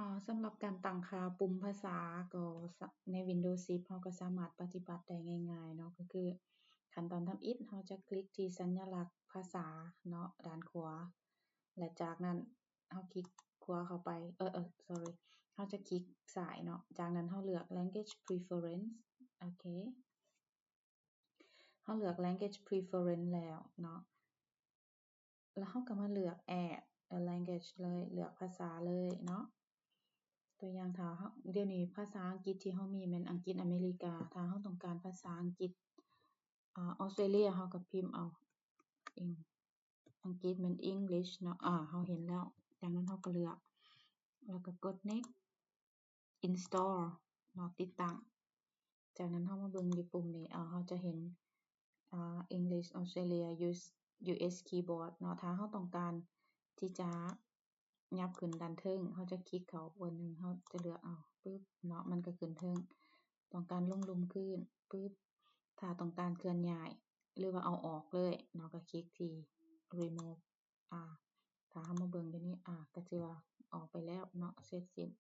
ອາ ສຳລັບການຕັ້ງຄ່າປຸ່ມພາສາກໍສະ ໃນ Windows ສິບ ເຮົາກໍສາມາດປະຕິບັດໄດ້ງ່າຍໆເນາະ ກໍຄືຂັ້ນຕອນທຳອິດ ເຮົາຈະຄລິກທີ່ສັນຍະລັກພາສາເນາະ ດ້ານຂວາ ແລະ ຈາກນັ້ນເຮົາຄລິກຂວາເຂົ້າໄປ ເອີ ເອີ sorry ເຮົາຈະຄລິກຊ້າຍເນາະ ຈາກນັ້ນເຮົາເລືອກ Language Preference ໂອເຄ ເຮົາເລືອກ Language Preference ແລ້ວເນາະ ແລ້ວເຮົາກໍມາເລືອກ Add a Language ເລີຍ ເລືອກພາສາເລີຍເນາະ ຕົວຢ່າງຖ້າເຮົາ ດຽວນີ້ພາສາອັງກິດທີ່ເຮົາມີແມ່ນອັງກິດອາເມລິກາ ຖ້າເຮົາຕ້ອງການພາສາອັງກິດ ອາ ອອສເຕຣເລຍ ເຮົາກໍພິມເອົາ ອັງກິດແມ່ນ English ເນາະ ອາ ເຮົາເຫັນແລ້ວ ຈາກນັ້ນເຮົາກໍເລືອກ ແລ້ວກໍກົດ Next Install ເນາະ ຕິດຕັ້ງ ຈາກນັ້ນເຮົາມາເບິ່ງຢູ່ປຸ່ມນີ້ ເຮົາຈະເຫັນ ອາ English Australia US US Keyboard ເນາະ ຖ້າເຮົາຕ້ອງການທີ່ຈະຫຍັບຂຶ້ນດ້ານເທິງ ເຮົາຈະຄລິກເຂົ້າບອນໜຶ່ງ ເຮົາຈະເລືອກເອົາ ປຶບ ເນາະ ມັນກໍຂຶ້ນເທິງ ຕ້ອງການລົງລຸ່ມຄືນ ປຶບ ຖ້າຕ້ອງການເຄື່ອນຍ້າຍ ຫຼືວ່າເອົາອອກເລີຍເນາະ ກໍຄລິກທີ່ Remove ອາ ຖ້າເຮົາມາເບິ່ງດຽວນີ້ ອາ ກໍຖືວ່າອອກໄປແລ້ວເນາະ ເສັດສິ້ນ